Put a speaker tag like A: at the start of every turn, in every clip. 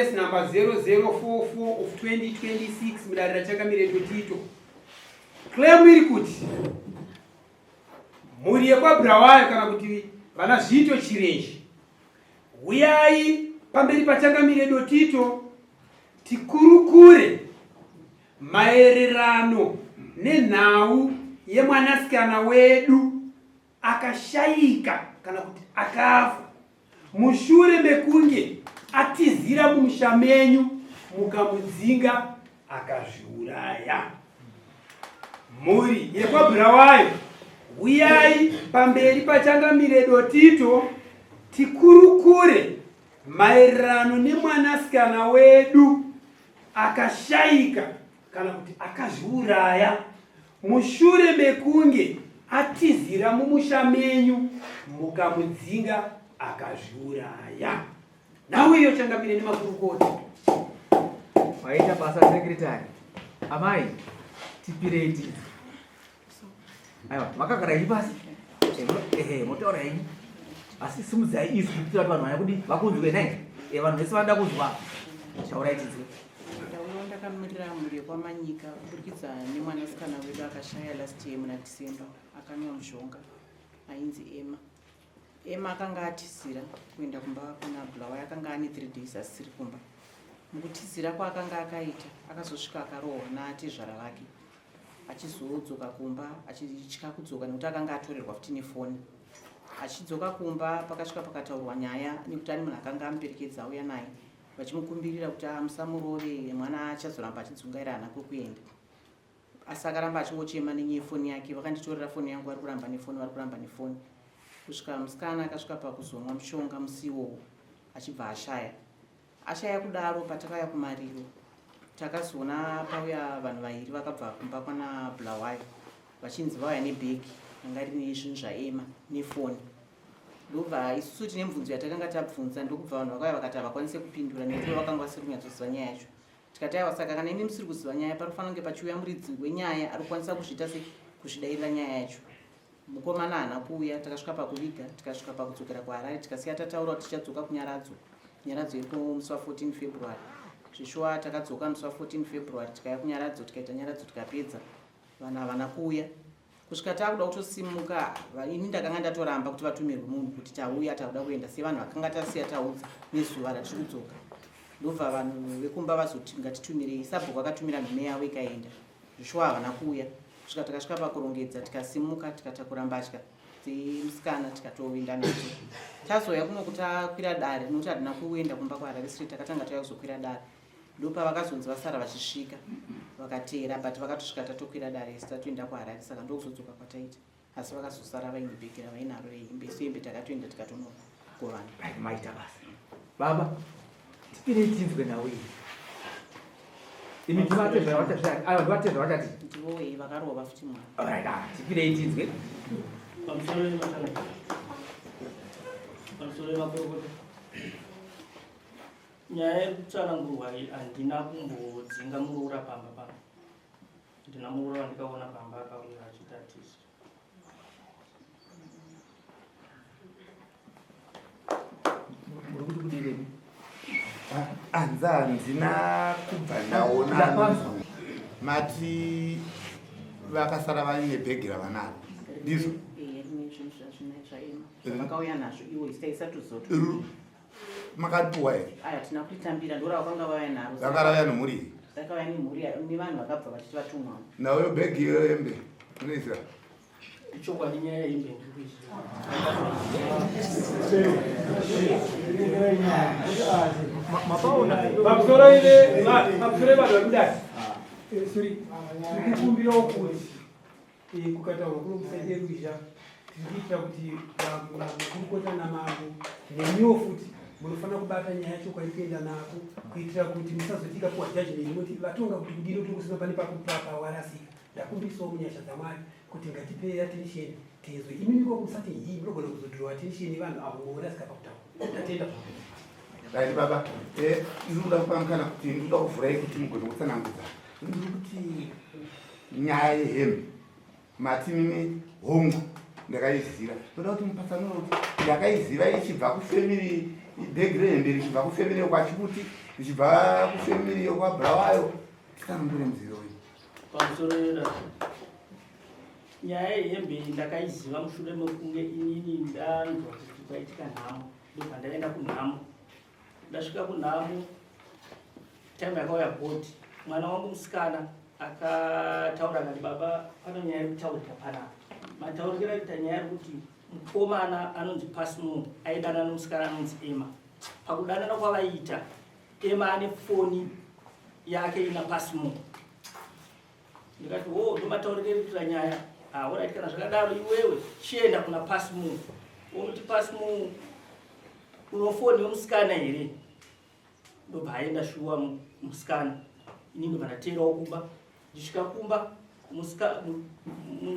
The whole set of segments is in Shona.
A: Case number 0044 of 2026 mudare raChangamire Dotito. Claim iri kuti mhuri yekwaBulawayo kana kuti vana Zviito Chirenje huyai pamberi paChangamire Dotito tikurukure maererano nenhau yemwanasikana wedu akashaika kana kuti akafa mushure mekunge atizira mumusha menyu mukamudzinga akazviuraya. Mhuri yekwaBulawayo huyai pamberi paChangamire Dotito tikurukure maererano nemwanasikana wedu akashaika kana kuti akazviuraya mushure mekunge atizira mumusha menyu mukamudzinga akazviuraya. Nhau iyo Changamire nemakurukota.
B: Maita basa secretary. Amai, tipirei tidzi. Aiwa, makagara henyu pasi. Ehe, motaura henyu. Asi simudzai izwi kuitira kuti vanhu vaya kudi vakunzwe nhai. Eh, vanhu vese vanoda kunzwa. Taurai tinzwe.
C: Ndauya ndakamirira mhuri yekwaManyika kuburikidza nemwanasikana wedu akashaya last year muna December akanwa mushonga ainzi Emma. Emma akanga atizira kuenda kumba kuna Bulawayo akanga ane 3 days asiri kumba. Mukutizira kwaakanga akaita akazosvika akarohwa naatezvara vake achizodzoka kumba achitya kudzoka nekuti akanga atorerwa futi nefoni. Achidzoka kumba pakasvika pakataurwa nyaya nekuti ane munhu akanga amuperekedza auya naye vachimukumbirira kuti ah, musamurove mwana achazoramba achidzungaira haana kwekuenda asi akaramba achingochema nenyaya yefoni yake vakanditorera foni yangu vari kuramba nefoni vari kuramba nefoni kusvika musikana akasvika pakuzonwa mushonga musi iwowo achibva ashaya ashaya kudaro patakauya kumariro takazoona pauya vanhu vairi vakabva kumba kwana bulawayo vachinzi vauya nebhegi ranga rine zvinhu zvaema nefoni ndobva isusu tine mibvunzo yatakanga tabvunza ndokubva vanhu vakauya vakati havakwanise kupindura nekuti vakanga vasiri kunyatsoziva nyaya yacho tikati aiwa saka kana imi musiri kuziva nyaya panofanira kunge pachiuya muridzi wenyaya ari kukwanisa kuzviita se kuzvidairira nyaya yacho mukomana haana kuuya takasvika pakuviga tikasvika pakudzokera kuharare tikasiya tataura kuti tichadzoka kunyaradzo nyaradzo iripo musi wa14 february zvishuwa takadzoka musi wa14 february tikauya kunyaradzo tikaita nyaradzo tikapedza vanhu havana kuuya kusvika takuda kutosimuka ini ndakanga ndatoramba kuti vatumirwe munhu kuti tauya takuda kuenda sevanhu vakanga tasiya taudza nezuva ratiri kudzoka ndobva vanhu vekumba vazoti ngatitumirei sabhuku akatumira nhume yavo ikaenda zvishuwa havana kuuya kusvika takasvika pakurongedza tikasimuka tikatakura mbatya dzemusikana tikatoenda nadzo tazouya kuno kutakwira dare nokuti hatina kuenda kumba kuharare street takatanga tauya kuzokwira dare ndopavakazonzi vasara vachisvika vakateera but vakatosvika tatokwira dare isu tatoenda kuharare saka ndokuzodzoka kwataita asi vakazosara vaine bhegi ravainaro rehembe isu hembe takatoenda tikatonogovana
B: maita basa baba tipirei tinzwe nhau iyi imi ndivatezvara vachati
C: ndivoe vakarova futi mwana
B: alright ah, tipirei tinzwe
D: pamusoro pamusoro yemakorokota Nyaya iri kutsanangurwa iyi handina kumbodzinga muroora pamba pano. Ndina muroora wandikaona pamba akauya achitatisa.
B: Muri kuti kudii imi?
E: Anza handina kubva ndaona mati vakasara vaine bhegi ravanaro ndizvo
C: vakauya nazvo iwo isitaisatozoti
E: makaripuwa here
C: aya tina kuritambira ndoravakanga vauya naro
E: rakarauya nemhuri iyi
C: rakauya nemhuri nevanhu vakabva vachiti vatumwa
E: nayo bhegi iyo hembe unoiziva
D: ichokwadi nyaya yehembe ndiri kuiziva
B: mapaona
A: pamusoro ine pamusoro yevanhu vari kudai eh, sorry ndikukumbirawo kuti Eh, kukataurwa kuno kusaite ruzha tiri kuitira kuti makurukota namambo nemiwo futi munofanira kubata nyaya yacho kwairi kuenda nako kuitira kuti musazotika kuwa judgment moti vatonga kuti kudini kuti kusina pane pawarasika ndakumbirisawo munyasha dzamwari kuti ngatipei attention tinzwe imimi ko musati hii munogona kuzodrowa attention yevanhu avo morasika pakutaura ndatenda zvangu
E: right baba eh, ndiri kuda kupa mukana kuti ndiri kuda kuvhurai kuti mugone kutsanangudza ndiri kuti nyaya yehembe mati mimi hongu ndakaiziva ndoda kuti mupatsanure kuti ndakaiziva ichibva kufemili bhegi rehembe richibva kufemili yekwachibuti Ndichibva kufemiri yokwaBulawayo, titsanangure muziro uyu.
D: Pamusoro yeda nyaya yehembe iyi ndakaiziva mushure mekunge inini ndanzwa kuti kwaitika nhamo, ndobva ndaenda kunhamo. Ndasvika kunhamo, time yakauya bhodi, mwana wangu musikana akataura akati, baba, pane nyaya iri kutaurika panapa. Mataurikiro aita nyaya iri kuti mukomana anonzi Pasmo aidanana nomusikana anonzi Emma. Pakudanana kwavaiita, Emma ane foni yake ina Pasmo. Ndikati, wo, ndomataurikiro ekuitira nyaya. Alright, kana zvakadaro iwewe chienda kuna Pasmo, unoti, Pasmo, uno foni yomusikana here? Ndobva aenda shuwa musikana. Ini ndobva ndateerawo kumba. Ndisvika kumba,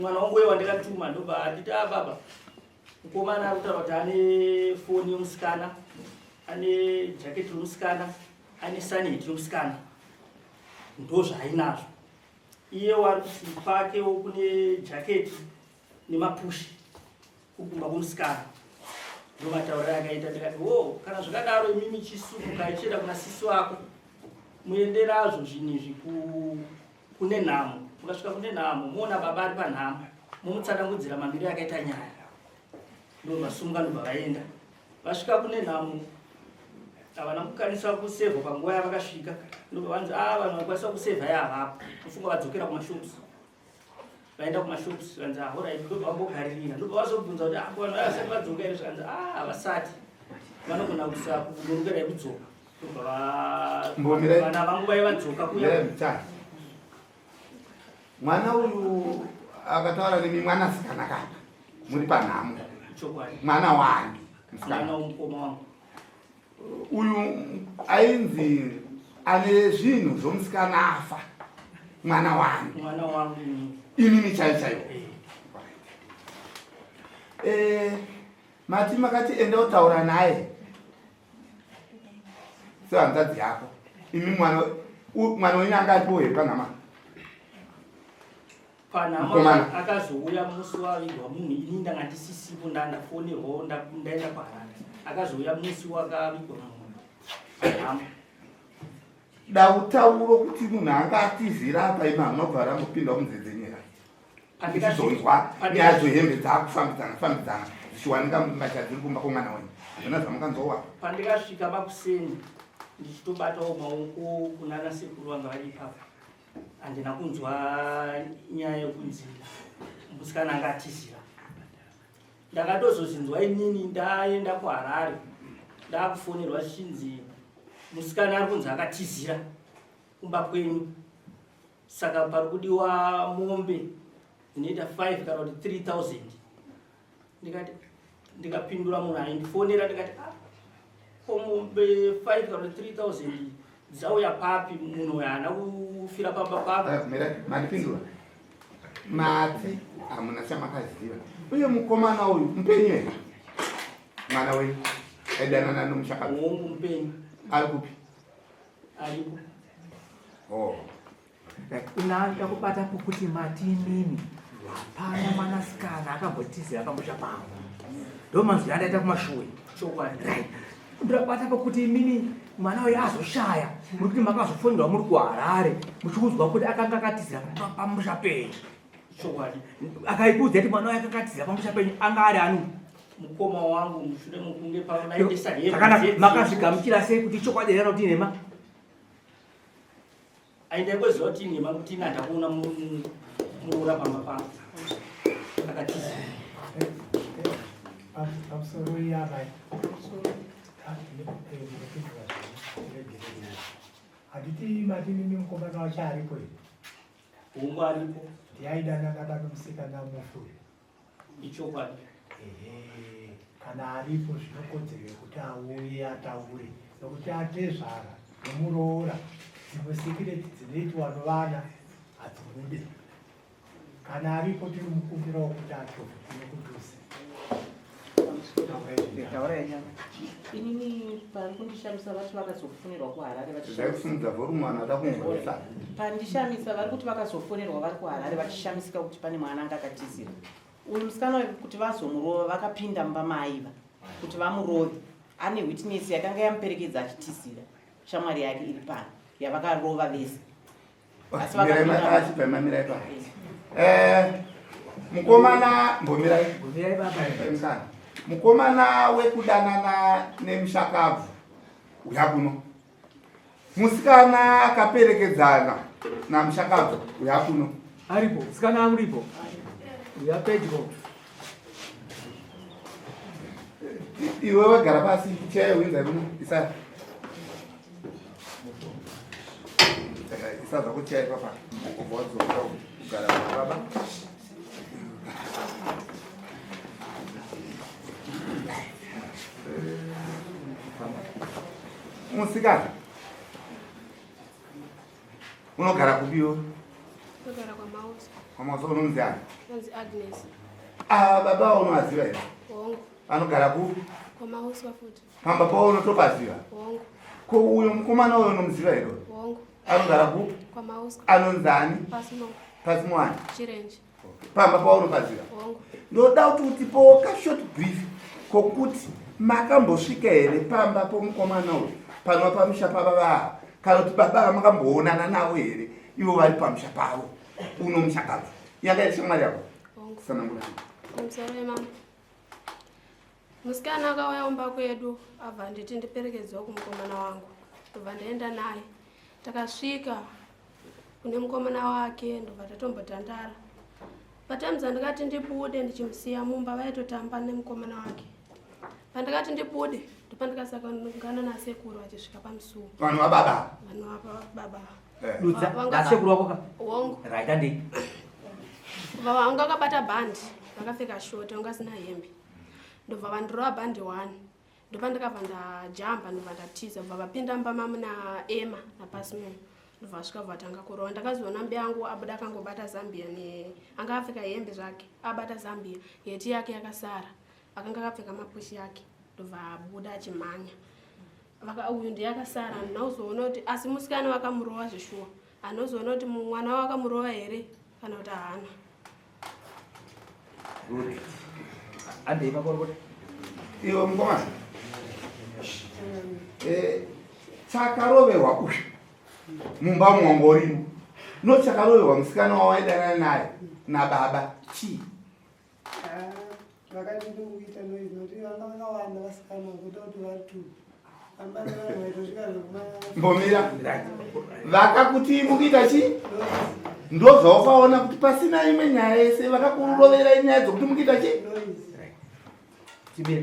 D: mwana wangu uye wandakatuma ndobva anditi, a baba, mukomana ari kutaura kuti ane foni yomusikana, ane jaketi romusikana, ane sunhat yomusikana, ndo zvaainazvo. Iye wari kuti pakewo kune jaketi nemapushi kukumba kwomusikana. Ndomatauriro akaita. Ndikati, wo, kana zvakadaro imimi chisukuka ichienda kuna sisi wako, muende nazvo zvinhu izvi kune nhamo. Mukasvika kune nhamo, muona baba ari panhamo, mumutsanangudzira mamiriro akaita nyaya. Ndobva ndobva vaenda. Vasvika kune nhamo, havana kukwanisa kusevha panguva yavakasvika. Ndobva vanzi, a, vanhu vakwanisa kusevha yavapo, mufunga vadzokera kumashops. Vaenda kumashops, vanzi, alright. Ndobva vambogaririra, ndobva vazobvunza kuti, ah, vanhu vaya vasati vadzoka here? Zvikanzi, a, havasati, vanogona kusakunonokerai kudzoka. Ndobva
E: Mbomirai.
D: vana vangu vai vadzoka kuya.
E: Mirai mutani. Mwana uyu akataura nemi mwanasikana kapa muri panhamo?
D: Chokwadi.
E: Mwana wangu musikana?
D: Mwana womukoma wangu.
E: Uyu ainzi ane zvinhu zvomusikana afa, mwana wani?
D: Mwana wangu inini.
E: Imimi chaiyo chaiyo?
D: Eh.
E: Mati makati enda utaura naye sehanzvadzi yako. Imi mwana mwana wenyu anga aripo here panhama?
D: Panhama?
E: Mukomana.
D: Akazouya musi wavigwa munhu. Ini ndanga ndisisipo, ndandafonerwawo, ndaenda kuHarare. Akazouya musi wakavigwa munhu panhama.
E: Dautauro kuti munhu anga atizira apa, imi hamuna kubva rambopinda munzedzenyera muchizonzwa nyaya dzohembe dzaakufambidzana fambidzana dzichiwanika mbatya dziri kumba kwomwana wenyu? Hazvina zvamukanzwawa?
D: Pandikasvika makuseni ndichitobatawo maoko kunana sekuru vanga vari ipapo, handina kunzwa nyaya yekunzi musikana anga atizira. Ndakatozozinzwa inini ndaenda kuHarare, ndakufonerwa zvichinzi musikana ari kunzi akatizira kumba kwenyu, saka pari kudiwa mombe dzinoita 5 kana kuti 3000. Ndikati, ndikapindura munhu aindifonera, ndikati, ah, ko mombe 5 kana kuti 3000 dzauya papi? Munhu uyu haana kufira pamba papo.
E: Mirai, mandipindura, mati hamuna chamakaziva. Uye mukomana uyu mupenyu here, mwana wenyu aidanana nomushakabvu?
D: Hongu, mupenyu.
E: Ari kupi?
D: Aripo.
E: Oh.
B: Inoda kubata pokuti mati imimi hapana mwanasikana akambotizira pamusha pangu, ndo manzwi andaita kumashure?
D: Chokwadi.
B: Right, ndinobata pokuti imimi mwana uyu azoshaya, muri kuti makazofonderwa muri kuHarare muchiudzwa kuti akanga akatizira pamusha penyu?
D: Chokwadi.
B: Akaikuudza kuti mwana uyu akanga atizira pamusha penyu anga ari anu?
D: Mukoma wangu, mushure mokunge pavaendesa hembe
B: Zvakanaka. Makazvigamuchira sei kuti chokwadi here kana kuti inhema?
D: Aindaikoziva kuti inhema, kuti ina ndakuona muroora pamba pangu akatiza.
F: Pamusoro yamai, ndinopindura zviregerera. Handiti mati mimi mukomana wacho aripo here?
D: Hongu, aripo.
F: Ndiaidanana nomusikana mufu uyu?
D: Ichokwadi.
F: Ehe, kana aripo zvinokodzero yekuti auye ataure, nokuti atezvara nomuroora, dzimwe secret dzinoitwa novana hadzibude. Kana aripo tinomukumbirawo kuti atove kuno kudhuze.
C: Inini pari kundishamisa, vati vakazofonerwa kuHarare
E: Zai kusimudza volume, vanhu vada kunzwisa.
C: Pandishamisa, vari kuti vakazofonerwa vari kuHarare vachishamisika kuti pane mwana anga akatizira uyu musikana uyu. Kuti vazomurova, vakapinda mumba maaiva kuti vamurove. Ane witness yakanga yamuperekedza achitizira. Shamwari yake iri pano yavakarova vese. Asi vakapinda-
E: Achibva mamirai pa Eh, mukomana mbomirai.
B: Mbomirai baba.
E: Msana. Mukomana wekudanana nemushakabvu uya kuno. Musikana akaperekedzana namushakabvu uya kuno.
B: Aripo, musikana amuripo. Uya pedyo.
E: Iwe wagara pasi, chaya winza kuno. Isa. Isa zvako chaya ipapa. Ubva wadzoka kugara baba. Musikana. Unogara kupiwo?
G: Ndogara kwaMauso.
E: KwaMauso unonzi ani?
G: Unonzi Agnes.
E: Ah, baba unovaziva here?
G: Hongu.
E: Anogara kupi?
G: KwaMauso futi.
E: Pamba pavo unotopaziva?
G: Hongu.
E: Ko uyo mukomana uyo unomuziva here?
G: Hongu.
E: Anogara kupi?
G: KwaMauso.
E: Anonzi ani?
G: Pasimo.
E: Pasimo ani?
G: Chirenje.
E: Pamba pavo unopaziva?
G: Hongu.
E: Ndoda kuti utipowo ka short brief kokuti makambosvika here pamba pomukomana uyu panova pamusha pababa ava, kana kuti baba ava makamboonana navo here ivo vari pamusha pavo uno mushakabvu? Yanga iri shamwari yako?
G: Hongu.
E: Sanangura.
G: Pamusoro yemama. Musikana akauya kumba kwedu abva nditi ndiperekedzewo kumukomana wangu. Ndobva ndaenda naye. Takasvika kune mukomana wake ndobva tatombotandara. Patimes andikati ndibude ndichimusiya mumba vaitotamba nemukomana wake. Pandakati ndibude ndopandakasangana nasekuru vachisvika pamusuwo.
E: Vanhu vababa.
G: Vanhu vababa.
B: Dudza,
G: Vanga-
B: nasekuru wako ka?
G: Hongu.
B: Right, andei.
G: Vanga vakabata bhandi vakapfeka short vanga vasina hembe. Ndobva vandirova bhandi 1. Ndopandakabva ndajamba ndobva ndatiza bva vapinda mumba mamuna Emma naPasimo. Ndobva vasvika bva vatanga kurova. Ndakazoona mbuya yangu abuda akangobata Zambia ne anga akapfeka hembe zvake abata Zambia heti yake yakasara akanga akapfeka mapushi yake ndobva abuda achimhanya. Uyu ndiye akasara handina kuzoona kuti asi musikana vakamurova zveshuwa. Anozoona kuti mwana wakamurova here kana kuti haana.
B: Good. Andei makorokota.
E: Iwe mukomana. Chakaroverwa uyu mumba mwongorimo no chakaroverwa musikana wawaidanana naye nababa chii?
H: Vakati ndikuita noise nokuti vanga vakawanda vasikana kuita kuti vari two. Vamba nevanhu vaitosvika zvekuma
E: Mbomira. Vakakuti mukuita chii? Ndozvawakaona kuti pasina imwe nyaya yese vakakuroverai nyaya dzokuti mukuita chii?
H: Noise.
B: Chimira.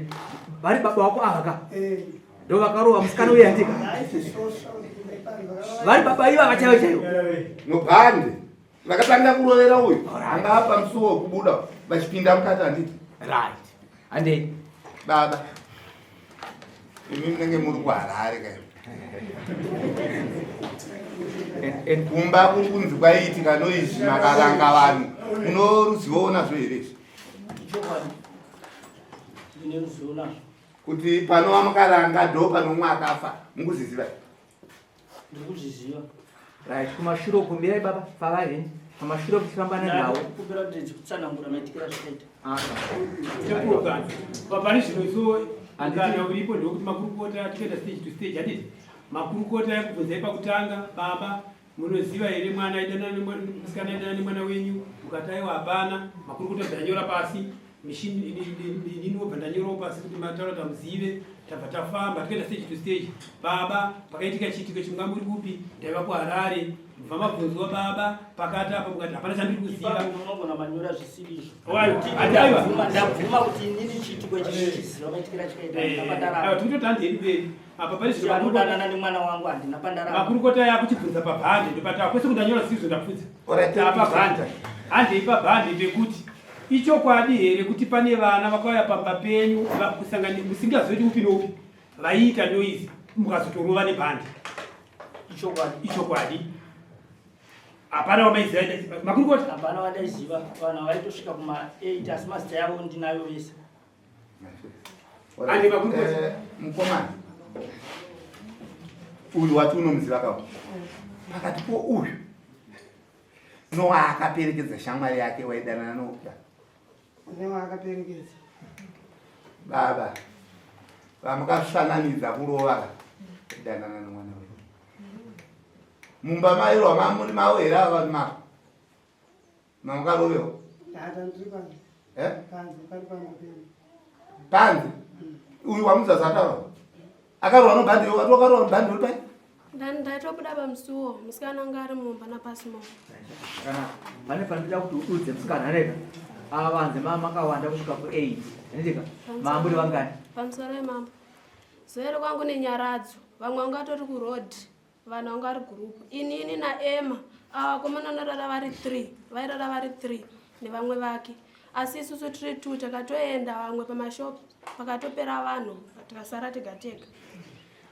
B: Vari baba wako ava ka?
H: Eh.
B: Ndo vakarova musikana uye handika.
H: Aisosva kuti vanhu vakawanda.
B: Vari baba ivava chaivo chaivo.
E: Mubhande. Vakatanga kurovera uyu. Anga apa musuwo wekubuda vachipinda mukati handiti.
B: Right. Handei.
E: Baba. Imi munenge muri kuHarare kai. Kumba kuri kunzi kwaiitika noizvi makaranga vanhu. Munoruzivo nazvo here izvi?
D: Chokwadi. Ndine ruzivo nazvo.
E: Kuti panova makaranga ndo panomwe akafa. Mukuzviziva?
D: Ndiri kuzviziva.
B: Right, kumashure uku mirai baba, favai henyu. Kumashure uku tichifamba nenhau.
D: Ndakukumbira kuti ndikutsanangura maitikira zvakaita.
A: Chekuugana. Pari zvino isu mukana uripo ndewekuti makurukota tikaenda stage to stage handiti makurukota ekubvunzai pakutanga baba munoziva here mwana aidanana nemwana musikana aidanana nemwana wenyu mukati aiwa hapana makurukota bva ndanyora pasi mishini inini wobva ndanyorawo pasi kuti mataura kuti amuzive tabva tafamba tikaenda stage to stage baba pakaitika chiitiko chimwe muri kupi ndaiva kuHarare mubva mabvunzwa baba pakati apo mukati hapana chandiri kuziva.
D: Ipapo munogona manyora zvisiri izvo.
A: Wayo,
D: Kuti
A: ati aiwa.
D: ndabvuma kuti inini chiitiko ichi ndichiziva maitikira chikaita handina
A: Aiwa,
D: pandarama.
A: tikutoti handi hedu mberi apa pari
D: Kuti
A: zvino makurukota
D: anodanana nemwana wangu handina pandarama.
A: makurukota yakuchibvunza pabhande ndopata kwese kundanyora zvisizvo ndapfudza
E: Alright,
A: tapa bhande handei pabhande pekuti ichokwadi here kuti pane vana vakauya pamba penyu kusangani musingazivi kuti upi noupi vaiita noise mukazotorova nebhande?
D: Ichokwadi.
A: Ichokwadi. Hapana wamaiziva makurukota?
D: Hapana wandaiziva. Vanhu vaitosvika kuma 8 asi mazita yavo ndinayo vese.
A: Ande makurukota.
E: Mukomana uyu wati unomuziva kawo pakati po uyu nowaakaperekedza shamwari yake waidanana nouya
H: Newaakaperekedza.
E: Baba vamukafananidza kurova danana nomwana wenyu. Mumba mairwa mamuri mavo here ava vanhu mava? Mamakarovewa? Eh? Panze. Uyu wamuzazi ataura. Akarohwa nobhandi wati wakarohwa nobhandi uri pai?
G: Ndaitobuda pamusuwo musikana anga ari mumba napasimo.
B: Kana pane panoda kuti ududze musikana aneka. Ava vanze mama makawanda kusvika ku 8. Aneka. Mambo vangani?
G: Pamusoro yemambo. Zoero kwangu nenyaradzo. Vamwe vanga vatori kuroad. Vanhu vanga vari group. Inini naEmma ava vakomana vanorara vari 3. Vairara vari 3 nevamwe vake. Asi isusu tiri 2 takatoenda vamwe pamashop pakatopera vanhu tikasara tega tega.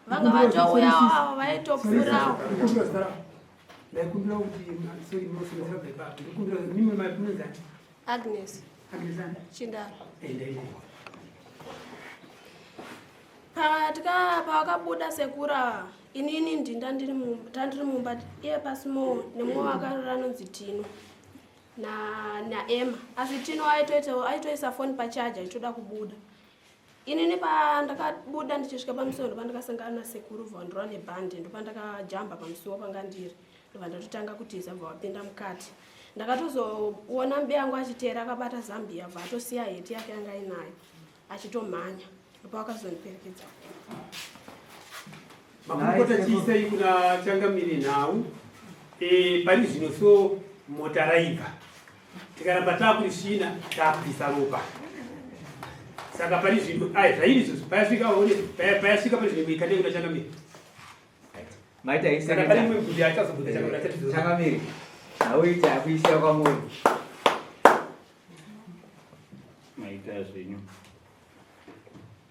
G: Vanga vatouya ava vaitopfuurawo.
A: Ndaikumbira kuti sorry munosomesera kubva ipapo. Ndikumbira mimi munonzi ani?
G: Agnes.
A: Agnes ani?
G: Chindaro.
A: Enda ikoko.
G: Pakatika pavakabuda sekura inini ndinda ndiri mumba tandiri mumba iye pasimo nemumwe wakarora anonzi Tino na naEmma asi Tino aitoita aitoisa foni pachaja achitoda kubuda inini pandakabuda ndichisvika pamusuwo ndopandakasangana nasekuru bva nebhandi ndopandakajamba pamusuwo panga ndiri ndobva ndatotanga kutiza bva vapinda mukati ndakatozoona mbi yangu achiteera akabata zambia bva atosiya heti yake yanga inayo achitomhanya ndopavakazondiperekedza.
A: Makurukota chiisai kuna changamire nhau e, pari zvino so mota raibva tikaramba takurisvina takubvisa ropa saka pari zvino ai zvairi izvozvo payasvika one payasvika pari zvino ikandei kuna changamire
B: Maita
A: isa. Saka pane mumwe mubvunzo achazobvunza changamire achatizo.
B: Changamire. Hauita akuisiya kwamuri.
I: Maita zvenyu.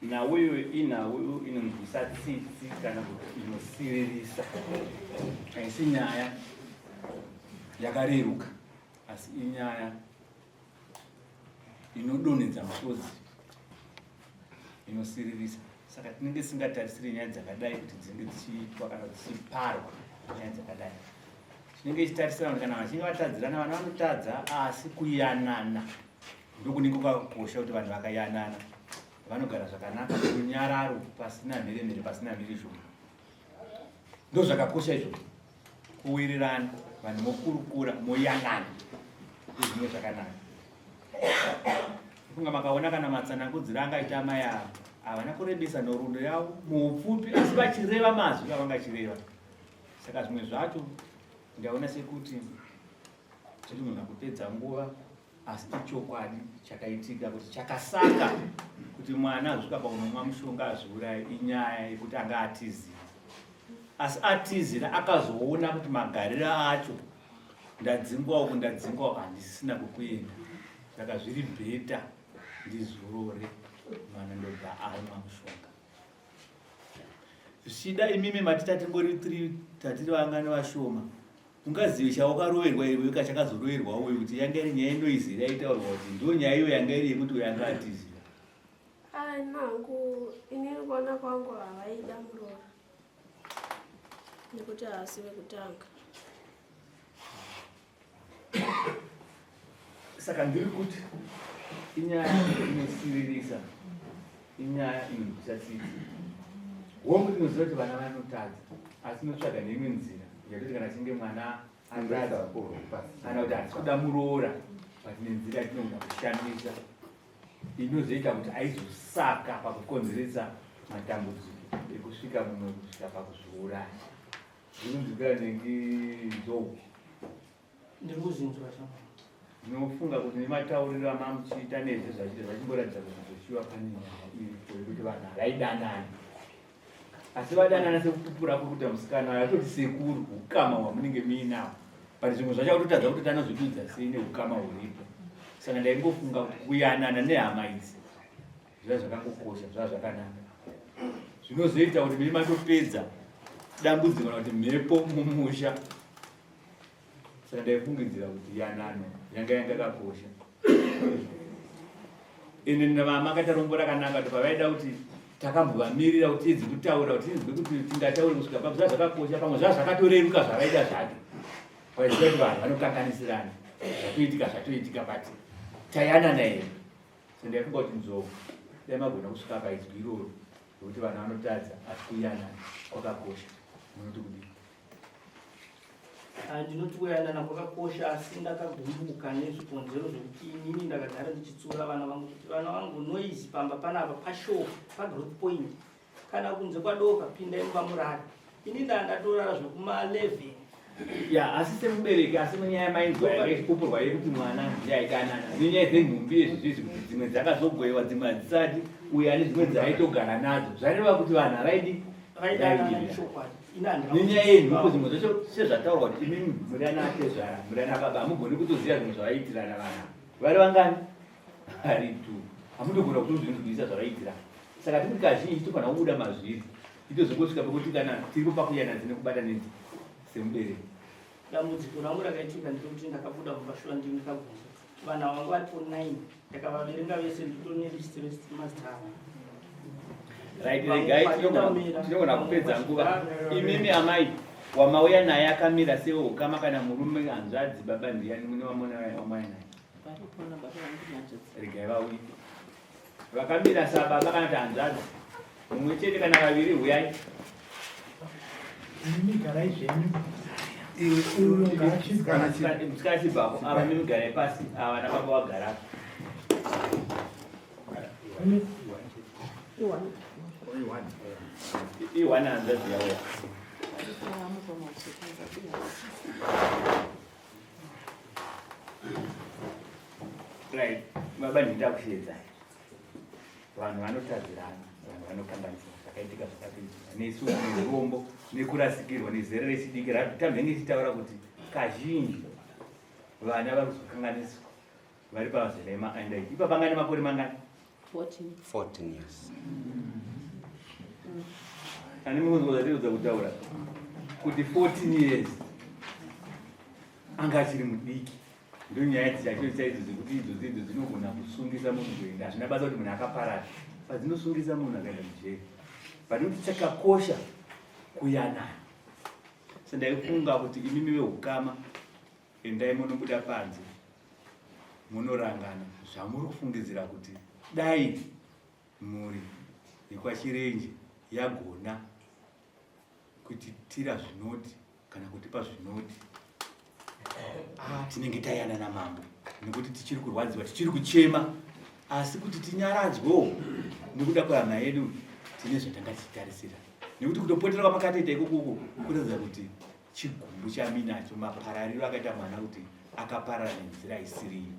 I: Nhau iyoyo inhau inonzwisa tsitsi kana kuti inosiririsa. Haisi nyaya yakareruka asi inyaya inodonhedza musodzi inosiririsa saka tinenge tisingatarisiri nyaya dzakadai kuti dzinge dzichiitwa kana dzichiparwa nyaya dzakadai tinenge tichitarisira kuti kana vachinge vatadzirana vana vanotadza asi kuyanana ndokunenge kwakakosha kuti vanhu vakayanana vanogara zvakanaka runyararo pasina mheremhere pasina mhirizhonga ndozvakakosha izvozvo kuwirirana vanhu mokurukura moyanana ndozvimwe zvakanaka Kunga makaona kana matsanangudziro angaita amai ava havana kurebesa nhoroondo yavo muupfupi asi vachireva mazwi avangachireva saka zvimwe zvacho ndaona sekuti zvinogona kupedza nguva asi ichokwadi chakaitika kuti chakasaka kuti mwana azvika pakunomwa mushonga azviuraye inyaya yekuti anga atizira asi atizira akazoona kuti magariro acho ndadzingwa uku ndadzingwa uku handisisina kwekuenda saka zviri bheta ndizorore mwana ndobva anwa mushonga zvichida imimi mati tatingori tiri tatiri vangani vashoma ungazive chawakaroverwa iwe ka chakazoroverwa uyu kuti yanga iri nyaya inoizi yaitaurwa kuti ndo nyaya iyo yanga iri yekuti uyo anga atizira
G: Ai nangu inini kuona kwangu havaida muroora nekuti haasi vekutanga.
I: Saka ndiri kuti inyaya inosiririsa, inyaya inonzwisa tsitsi. Hongu tinoziva kuti vana vanotadza, asi tinotsvaga neimwe nzira yekuti kana achinge mwana atadza kana kuti hatisi kuda muroora, but nenzira yatinogona kushandisa inozoita kuti aizosaka pakukonzeresa matambudziko ekusvika mumwe kusvika pakuzviuraya zvikunzwika nengi nzou
D: ndiri kuzvinzwa zvangu
I: ndinofunga kuti nematauriro amamuchiita nezve zvachiita zvachimboratidza kuti zvoshuwa pane nyaya iripo yekuti vanhu havaidanani asi vadanana sekupupura kuri kuita musikana atoti sekuru ukama hwamunenge muinawo but zvimwe zvacho kutotadza kuti tanozvidudza sei neukama huripo saka ndaingofunga kuti kuyanana nehama idzi zviva zvakangokosha zviva zvakanaka zvinozoita kuti mene matopedza dambudziko kana kuti mhepo mumusha saka ndaifungidzira kuti yanano yanga yanga yakakosha ende makaita rombo rakanaka kuti pavaida kuti takambovamirira kuti tiedze kutaura kuti tinzwe kuti tingataure kusvika papo zva zvakakosha pamwe zva zvakatoreruka zvavaida zvacho vaiziva kuti vanhu vanokanganisirana zvatoitika zvatoitika but tayanana here so ndaifunga kuti nzou dai magona kusvika paizwi iroro rekuti vanhu vanotadza asi kuyanana kwakakosha munoti kudii?
D: Ah, ndinoti kuyanana kwakakosha asi ndakagumbuka nezvikonzero zvekuti inini ndakagara ndichitsura vana vangu kuti vana vangu noise pamba panapa pashop pagrowth point kana kunze kwadoka pindai mumba murare ini ndandatorara zvekuma 11
I: ya asi semubereki asi munyaya mainzwa yanga ichipupurwa yekuti mwana ndiye aidanana nenyaya dzenhumbi yezvizvizvi kuti dzimwe dzakazogoewa dzimwe hadzisati uye ane dzimwe dzaaitogara nadzo zvareva kuti vanhu havaidi nenyaya yenhumbu dzimwe dzacho sezvataurwa kuti imimi muri ana atezvara muri ana baba hamugoni kutoziva zvimwe zvavaiitirana vana vari vangani vari tu hamutogona kutozvinzwisa zvavaiitirana saka tikuti kazhinji tofanira kubuda mazviri itozongosvika pekuti kana tiripo pakuyananzi nekubatanidza semubereki
D: dambudziko rangu rakaitika nderekuti ndakabuda mumba shuwa ndini ndikabvunza vana vangu varipo 9 ndakavaverenga vese nditori nelist remazita avo
I: right regai tinogona kupedza nguva imimi amai wamauya naye akamira seukama kana murume hanzvadzi baba ndiyani mune wamona wamauya naye regai vauye vakamira sababa kana kuti hanzvadzi mumwe chete kana vaviri huyai
F: Imi garai zvenyu.
I: Musikana chibvako ava mimi garai pasi ava nababa vagara iwana hanzvadzi yauya right baba ndida kusheedzai vanhu vanotadzirana vanhu vanokanganisa zvakaitika zvakatoitika nesu nerombo nekurasikirwa nezera rechidiki tambenge ichitaura kuti kazhinji vana vari kuzokanganiswa vari pamazera emaanda ipa pangani makore mangani
J: 14 years
I: ani munozvatiudza kutaura kuti 14 years anga achiri mudiki ndonyaya dzacho chaidzo dzekuti idzo dzidzo dzinogona kusungisa munhu kuenda hazvina basa kuti munhu akaparara padzinosungisa munhu akaenda mujeri but kuti chakakosha kuyanana so ndaifunga kuti imimi veukama endai munobuda panze munorangana zvamuri kufungidzira kuti dai mhuri yekwachirenje yagona kutitira zvinoti kana kutipa zvinoti ah, tinenge tayanana mambo nekuti tichiri kurwadziwa tichiri kuchema asi kuti tinyaradzwewo nekuda kwehama yedu tine zvatanga tichitarisira nekuti kutopotera kwamakatoita ikokuku kuratidza kuti chigumbu chaminacho maparariro akaita mwana kuti akaparara nenzira isiriyo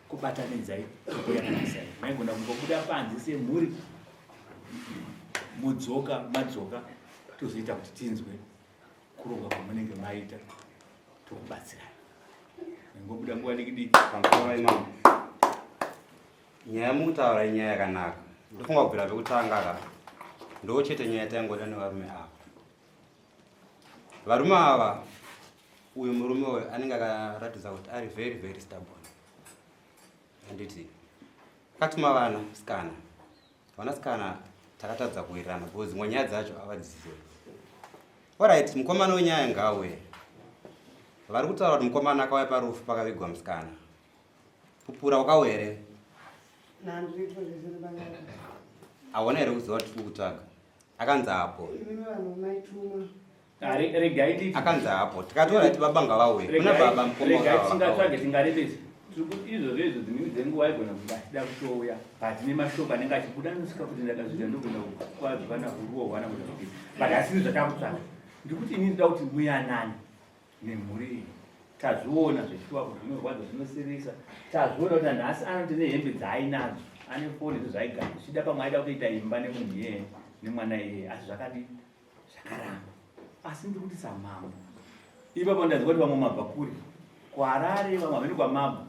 I: kubatanidzai kuyananisai maigona kungobuda panze semhuri modzoka madzoka tozoita kuti tinzwe kuronga kwamunenge maita tokubatsirai ngobuda nguva diki diki
J: pamusoro imambo nyaya mukutaura inyaya yakanaka ndofunga kubvira pekutanga ka ndo chete nyaya taingoda nevarume ava varume ava uyu murume uyu anenge akaratidza kuti ari very very stubborn handiti akatuma vana sikana vanasikana takatadza kuwirirana because dzimwe nyaya dzacho avadzizive orit mukomana wenyaya ngauye vari kutaura kuti mukomana akauya parufu pakavigwa musikana pupura wakauya here aona here kuziva kuti tiri kutsvaga akanzi apo akanzi apo tikatora ti baba ngavauye kuna baba
I: mukomatingatsvage tingarebesa izvozvo izvo dzimweni dzenguva aigona kunge achida kutouya but nemashoko anenge achibuda anosvika kuti ndakazvida ndogona kukwadzwa nakurohwa nakuda kuti but asiri zvatakutsvaga ndikuti ini ndoda kuti muyanane nemhuri iyi tazviona zveshuwa kuti zvinorwadza zvinosirisa tazviona kuti nhasi anoti nehembe dzaainadzo ane foni izvo zvaigara zvichida pamwe aida kutoita imba nemunhu iyeye nemwana iyeye asi zvakadii zvakaramba asi ndiri kuti samambo ipapo ndanzwa kuti vamwe mabva kure kuharare vamwe haveni kwamabva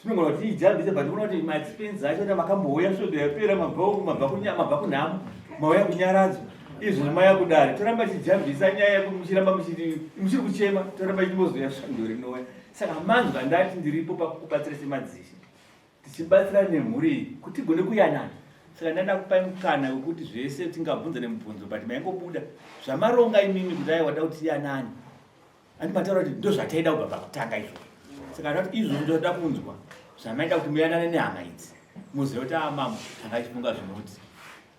I: tinogona kuti ijambise but unoona kuti maexpense acho na makambouya svondo yapera mabva uku mabva kunya mabva kunhamo mauya kunyaradzwa izvo mauya kudare toramba tichijambisa nyaya yekuti muchiramba muchiri muchiri kuchema toramba tichimbozoya svondo rinouya saka manzwa ndati ndiripo pakukubatsira semadzishe tichibatsira nemhuri iyi kuti tigone kuyanana saka ndanda kupai mukana wekuti zvese tingabvunza nemubvunzo but maingobuda zvamaronga imimi kuti aiwa da kuti tiyanane andi mataura kuti ndozvataida kubva pakutanga izvozvo saka ndati izvozvo ndoda kunzwa zvamaida kuti muyanane nehama idzi muzive kuti amambo ah, anga achifunga zvinoti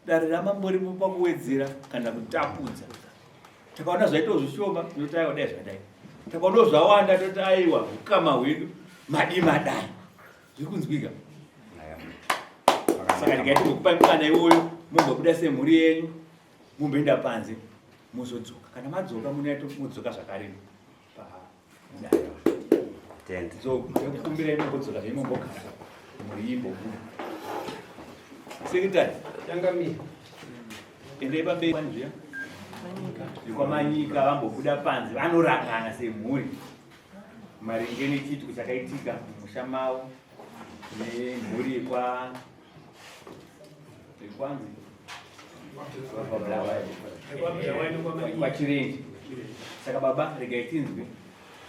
I: dare ramambo ripo pakuwedzera kana kutapudza. Takaona zvaitawo zvishoma tinoti aiwa dai zvadai. Takaonawo zvawanda toti aiwa ukama hwedu madii madai. Zviri kunzwika. Saka ndikaiti ngokupai mukana iwoyo mumbobuda semhuri yenyu mumboenda panze mozodzoka. Kana madzoka munoita modzoka zvakare pamudare. So ndikukumbirai mumbodzoka zvenyu mumbogara mhuri imbobuda. Secretary.
A: Changamire.
I: Endai pamberi zviya. VekwaManyika vambobuda panze vanorangana semhuri maringe nechiitiko chakaitika mumusha mavo nemhuri yekwa yekwanzi kwachirenje. Saka baba regai tinzwe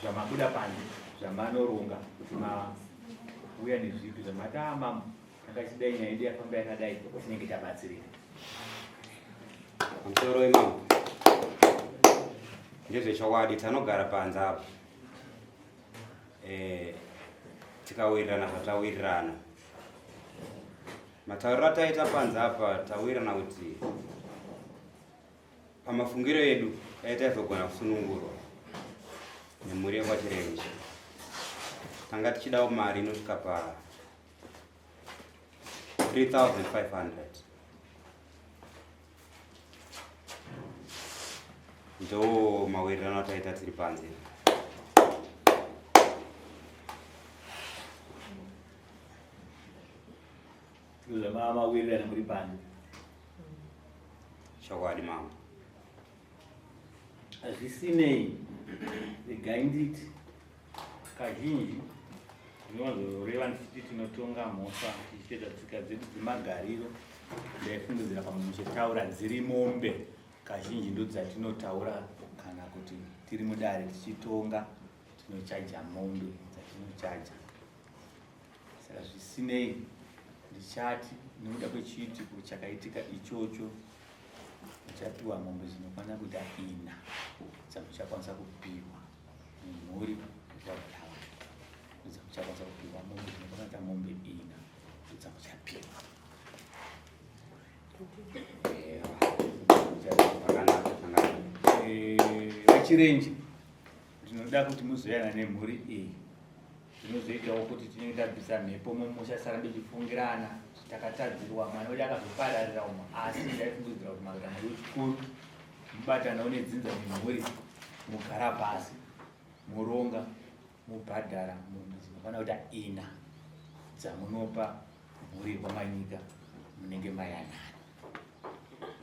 I: zvamabuda panze zvamanoronga kuti mauya nezvipi zvamati ah mambo Takachidai nyaya yedu yafamba yakadai tinenge tabatsirika.
J: Pamusoro wemambo ndezvechokwadi tanogara panze apo eh, tikawirirana zvatawirirana matauriro ataita panze apa tawirirana kuti pamafungiro edu dai taizogona kusunungurwa nemhuri yekwachirenje tanga tichidawo mari inosvika pa 3500 ndo mawirirano ataita tiri panze.
I: Zvamawirirana muri panze.
J: Chokwadi mama.
I: Zvisinei, regai nditi Kazhinji ndinowanzoreva ndichiti tinotonga mhosva tichiteedza tsika dzedu dzemagariro. Ndaifungidzira pamwe muchitaura dziri mombe, kazhinji ndodzatinotaura kana kuti tiri mudare tichitonga tinochaja mombe dzatinochaja. Saka zvisinei ndichati nekuda kwechiitiko chakaitika ichocho muchapiwa mombe dzinokwana kuita ina dzamuchakwanisa kupiwa. Mhuri yekwaBulawayo ndodzamuchakwanisa kupiwa mombe dzinokwanisa mombe ina ndodzamuchapiwa. VaChirenje, ndinoda kuti muzoyana nemhuri iyi zvinozoitawo kuti tinenge tabvisa mhepo mumusha tisarambe tichifungirana kuti takatadzirwa mwana wedu akazopararira umo asi ndaifungidzira kuti makaita mhuri wechikuru mubatanawo nedzinza nemhuri mogara pasi moronga mobhadhara mombe dzinokwana kuita ina dzamunopa mhuri yekwamanyika munenge mayanana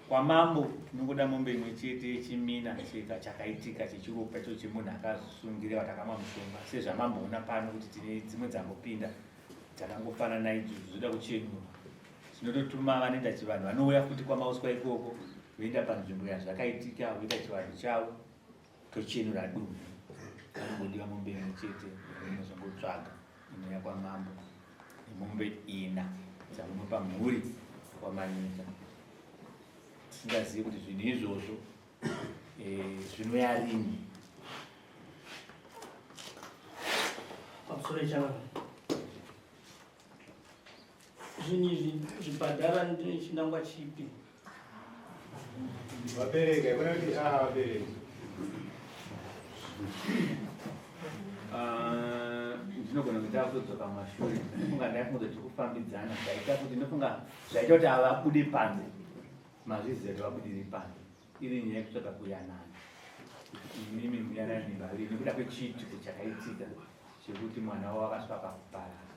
I: kwamambo tinongoda mombe imwe chete yechimina cheka chakaitika chechiropa icho chemunhu akasungira vatakamwa mushonga sezvamamboona pano kuti tine dzimwe dzambopinda dzakangofanana idzodzo dzoda kuchenurwa tinototuma vanoita chivanhu vanouya futi kwamauswa ikoko voenda panzvimbo yazvakaitika voita chivanhu chavo tochenura dunhu vanongodiwa mombe imwe chete inozongotsvaga inouya kwamambo nemombe ina dzamunopa mhuri kwamanyika tisingazivi kuti zvinhu izvozvo eh, zvinouya rini
D: pamusoro echangu Zvinhu izvi zvibhadhara ndine chinangwa chipi?
E: Vabereki, haikona kuti ah vabereki.
I: Ah, ndinogona kuita kutodzoka mumashure ndinofunga ndaifunga kuti tiri kufambidzana zvaita kuti ndinofunga zvaita kuti avabude panze mazviziva kuti vabudire panze iri nyaya yekutsvaga kuyanana kuti imimi muyanane vaviri nekuda kwechiitiko chakaitika chekuti mwana wavo akasvika pakuparara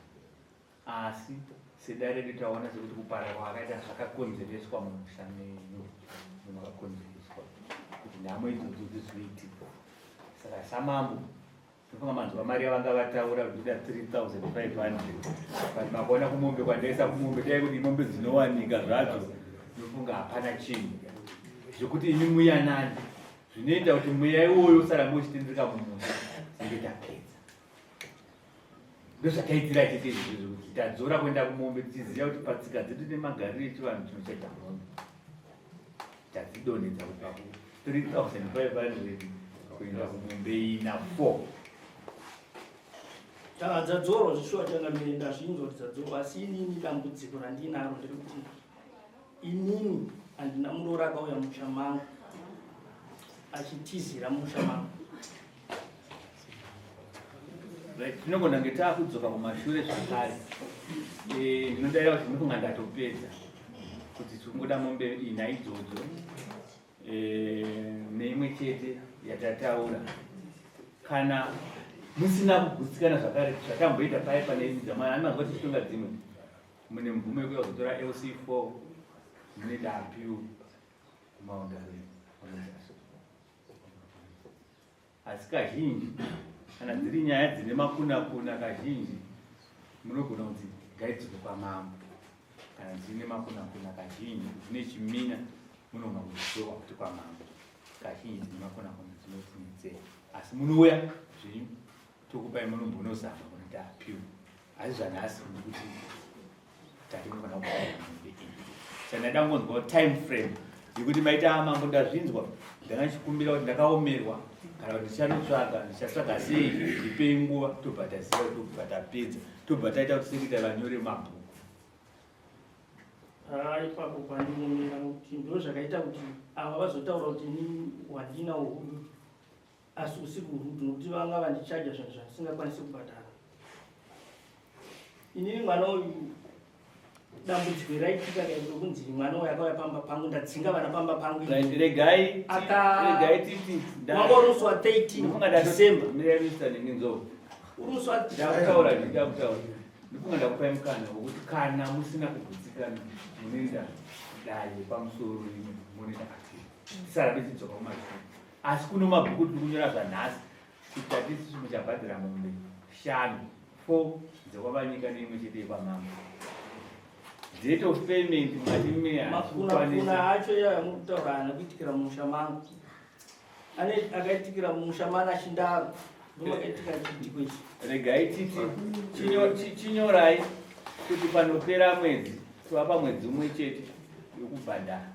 I: Asi sedare redu taona sekuti kuparara kwaakaita zvakakonzereswa mumusha menyu makakonzereswa kuti nhamo idzodzo dzizoitika. Saka samambo ndofunga manzwa mari yavanga vataura kuti ndoda 3500 but makaona kumombe kwandaisa kumombe dai kuti mombe dzinowanika zvadzo ndofunga hapana chinhu zvekuti imi muyanani zvinoita kuti mweya iwoyo usarambe uchitendereka mumusha tinenge tapedza ndozvataitira chete izvozvo zvekuti tadzora kuenda kumombe tichiziva kuti patsika dzedu nemagariro echivanhu tinochaita mombe tadzidonhedza kubva ku 3500 kuenda kumombe ina 4
D: Dzadzorwa zveshuwa changamire ndazvinzwa kuti dzadzorwa asi inini dambudziko randinaro nderekuti inini handina muroora akauya musha mangu. achitizira musha mangu.
I: Right, tinogona kunge taakudzoka kumashure zvakare. Eh, ndinodaira kuti ndinofunga ndatopedza kuti tikungoda mombe ina idzodzo eh, neimwe chete yatataura. Kana musina kugutsikana zvakare zvatamboita paye pane idzi dzamwana ani manzwa tichitonga dzimwe mune mvumo yekuya kuzotora LC4 munoita appeal kumaundare. Asi kazhinji kana dziri nyaya dzine makunakuna kazhinji munogona kunzi ngaidzoke kwamambo. Kana dzine makunakuna kazhinji dzine chimina munogona kuzidzoka kuti kwamambo. Kazhinji dzine makunakuna dzinotinetsera asi munouya zvenyu tokupai munombonozama kunoita appeal. Asi zvanhasi ndikuti tati munofanira kubhadhara mombe iyi. Saka ndaida kungonzwawo time frame yekuti maita mambo ndazvinzwa ndanga ndichikumbira kuti ndakaomerwa kana kuti ndichanotsvaga ndichatsvaga sei ndipei nguva tobva taziva kuti tobva tapedza tobva taita kuti sekretary vanyore mabhuku.
D: Haa ipapo pandiomera nokuti ndo zvakaita kuti ava vazotaura kuti ini wandina uhudu asi usiku uhudu nokuti vanga vandichaja zvinhu zvandisingakwanisi kubhadhara. Inini mwana uyu dambudziko raitika rokunzi mwana uyu akauya pamba pangu ndadzinga vana pamba pangu.
I: Right, regai regai titi
D: wanga uri musi wa 13 December.
I: Mirai Mr. Ninginzou.
D: Uri musi wa
I: ndakutaura ndakutaura ndifunga ndakupai mukana wekuti kana musina kugutsikana munoenda dare pamusoro rimwe munoenda appeal tisarambe tichidzoka kumashure asi kuno mabhuku tiri kunyora zvanhasi kuti tati isusu muchabhadhara mombe shanu four dzekwavanyika neimwe chete yekwamambo date of payment mukati
D: memakuna acho iyayo mukutaura haana kuitikira mumusha mangu ane akaitikira mumusha mana chindaro ndomakaitika chiitiko ichi
I: regai titi chinyorai kuti panopera mwedzi tovapa mwedzi umwe chete yokubhadhara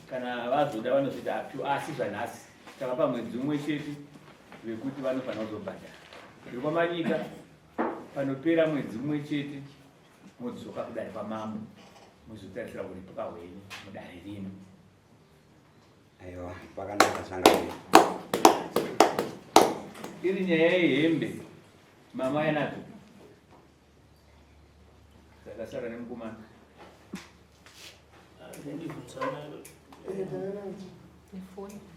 I: kana vazoda vanozoita appeal asi zvanhasi tavapa mwedzi umwe chete vekuti vanofanira kuzobhadhara ndiri kwamanyika panopera mwedzi umwe chete modzoka kudare kwamambo muzotarisira kuripwa hwenyu mudare rino.
J: Aiwa, pakanaka changamire.
I: Iri nyaya yehembe mama yanadzo dzakasara nemukomana.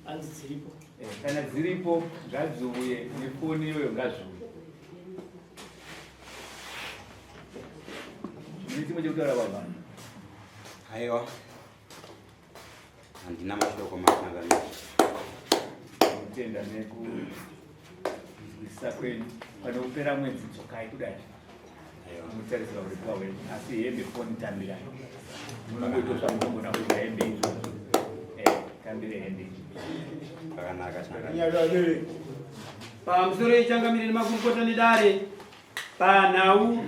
D: Hanzi dziripo.
I: Eh, kana dziripo ngadziuye nefoni iyoyo ngazviuye. Mune chimwe chekutaura baba?
J: Aiwa, handina mashoko machangamire.
I: Kutenda nekunzwisisa kwenyu. Panopera mwedzi dzokai kudai. Mutarisira uripo wenyu asi hembe foni tambirai. Munongoita zvamunogona kuita hembe izvozvo. Eh, tambire hembe izvozvo.
J: Zvakanaka changamire.
A: Pamusoro yechangamire nemakurukota nedare panhau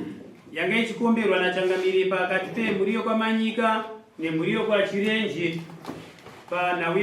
A: yanga ichikomberwa nachangamire pakati pemhuri yokwaManyika nemhuri yokwaChirenje panhau.